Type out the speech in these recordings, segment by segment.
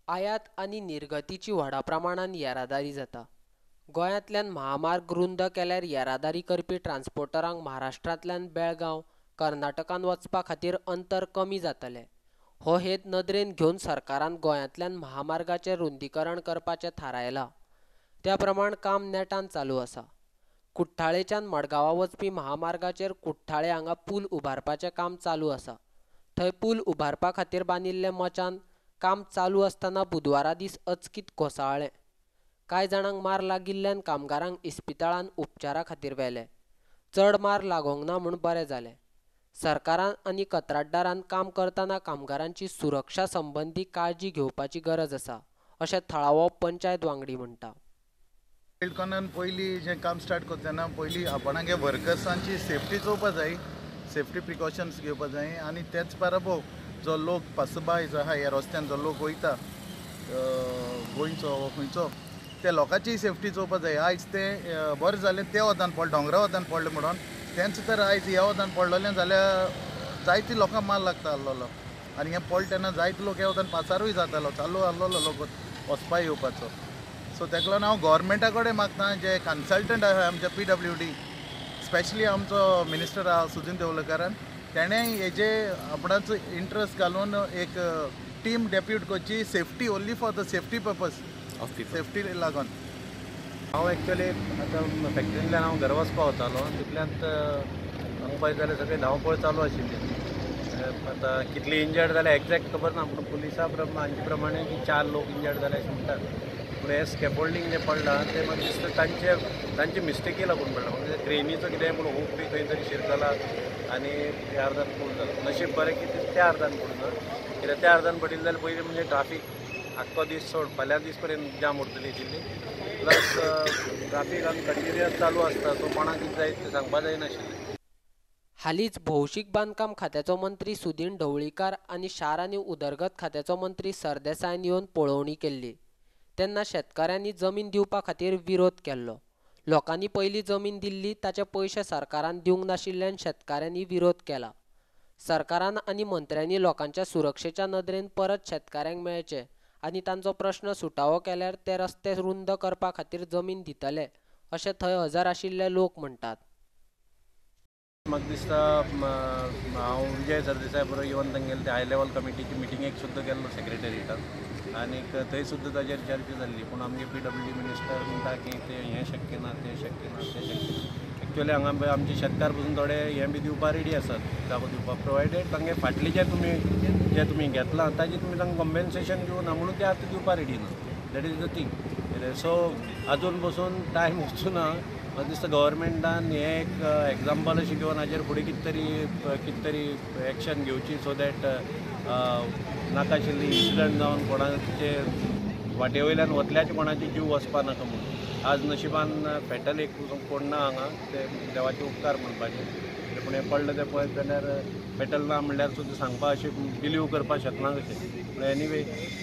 आयात आनी निर्गतीची व्हडा प्रमाणान येरादारी जाता. गोंयांतल्यान म्हामार्ग रुंद केल्यार येरादारी करपी ट्रान्सपोर्टरांक महाराष्ट्रांतल्यान बेळगांव, कर्नाटकान वचपा खातीर अंतर कमी जातलें. हो हेत नदरेन घेवन सरकारान गोंयांतल्यान म्हामार्गाचें रुंदीकरण करपाचें थारायलां. त्या प्रमाण काम नेटान चालू आसा. कुठ्ठाळेच्यान मडगांवां वचपी म्हामार्गाचेर कुठ्ठाळे हांगा पूल उबारपाचें काम चालू आसा. थंय पूल उबारपा खातीर बांदिल्लें मचान काम चालू आसतना बुधवारा दीस अचकीत कोसळ्ळें. कांय जाणांक मार लागिल्ल्यान कामगारांक इस्पितळांत उपचारा खातीर व्हेले. चड मार लागोंक ना म्हूण बरें जालें. सरकारान आनी कंत्राटदारान काम करतना कामगारांची सुरक्षा संबंदी काळजी घेवपाची गरज आसा, अशें थळावो पंचायत वांगडी म्हणटा. बिल्डकॉनान पयलीं जें काम स्टार्ट करता तेन्ना पयलीं आपणागे वर्कर्सांची सेफ्टी चोवपा जाय, सेफ्टी प्रिकॉशन्स घेवपा जाय आनी तेच बरोबर जो लोक पासबाय जो आहा ह्या रस्त्यान जो लोक वयता गोंयचो खंयचो त्या लोकांची सेफ्टी चोवपा जाय. आयज तें बरें जालें त्या वतान पडलें, दोंगरा वतान पडलें म्हणून तेंच तर आयज ह्या वतान पडलेलें जाल्यार जायते लोकांक मार लागता आसलेलो आनी हें पडलें तेन्ना जायते लोक ह्या वतान पासारूय जातालो, चालू आसलेलो लोक वचपा येवपाचो. सो तेका लागून हांव गोवोरमेंटा कडेन मागता जे कन्सल्टंट आहा आमचे PWD, specially आमचो मिनिस्टर आहा सुदिन ढवळीकारान, तेणें हेजे आपणाचो इंट्रस्ट घालून एक टीम डेप्यूट करची, safety only for the safety purpose, safety लागून. हांव एक्चुअली आतां फॅक्टरींतल्यान हांव घरा वचपा वतालो, तितल्यांत हांगा पळयत जाल्यार सगळी धांवपळ चालू आशिल्ली. आतां कितली इंजर्ड जाल्या एग्जॅक्ट खबर ना, पूण पुलिसा हांचे प्रमाणे की 4 लोक इंजर्ड जाले अशें म्हणटात. पूण हें स्कॅफोल्डींग जें पडलां तें म्हाका दिसता तांचे मिस्टेकी लागून पडलां. म्हणजे क्रेनीचो कितें पूण हूक बी खंय तरी शिरकला आनी त्या अर्दान पूल जाला. नशीब बरें की त्या अर्दान पडूना, कित्याक त्या अर्दान पडिल्लें जाल्यार पयलीं म्हणजे ट्राफीक आख्खो दीस सोड फाल्यां दीस पर्यंत जाम उरतली आशिल्ली. प्लस ट्राफीक आमी कंटिन्युअस चालू आसता, सो कोणाक कितें जायत तें सांगपा जायनाशिल्लें. हालींच भौशीक बांदकाम खात्याचो मंत्री सुदिन ढवळीकार आनी शार आनी उदरगत खात्याचो मंत्री सरदेसायन येवन पळोवणी केल्ली. तेन्ना शेतकाऱ्यांनी जमीन दिवपा खातीर विरोध केल्लो. लोकांनी पयलीं जमीन दिल्ली ताचे पयशे सरकारान दिवंक नाशिल्ल्यान शेतकाऱ्यांनी विरोध केला. सरकारान आनी मंत्र्यांनी लोकांच्या सुरक्षेच्या नदरेन परत शेतकाऱ्यांक मेळचे आनी तांचो प्रश्न सुटावो केल्यार ते रस्ते रुंद करपा खातीर जमीन दितले अशें थंय हजर आशिल्ले लोक म्हणटात. म्हाका दिसता हांव विजय सरदेसाय बरोबर येवन तांगेले ते हाय लेवल कमिटीची मिटिंगेक सुद्दां गेल्लो सेक्रेटरीटान आनीक थंय सुद्दां ताजेर चर्चा जाल्ली. पूण आमगे PWD minister म्हणटा की तें हें शक्य ना, तें शक्य ना, तें शक्य ना. एक्चुअली हांगा आमचे शेतकार पसून थोडे हें बी दिवपा रेडी आसात, जागो दिवपाक, प्रोवायडेड तांगे फाटलें जें तुमी घेतलां ताजें तुमी तांकां कॉम्पेन्सेशन दिवना म्हणून ते आतां दिवपा रेडी ना. That is the thing. So आजून बसून टायम वचूना. म्हाका दिसता गव्हर्मेंटान हें एक एग्जाम्पल अशें घेवन हाजेर फुडें कितें तरी एक्शन घेवची, सो that नाका आशिल्ली इन्सिडंट जावन कोणाचे वाटे वयल्यान वतल्याचे कोणाचे जीव वचपा नाका म्हणून. आज नशिबान फेटल एक कोण ना हांगा, ते देवाचे उपकार म्हणपाचे. पूण हें पडलें तें पळयत जाल्यार फेटल ना म्हणल्यार सुद्दां सांगपा अशें बिलीव करपाक शकना कशें. पूण एनिवे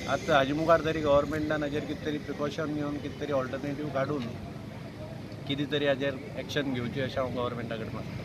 आतां हाजे मुखार तरी गव्हर्मेंटान हाजेर कितें तरी प्रिकॉशन घेवन कितें तरी ऑल्टरनेटीव काडून कितें तरी हाजेर एक्शन घेवची अशें हांव गव्हर्मेंटा कडेन मागतां.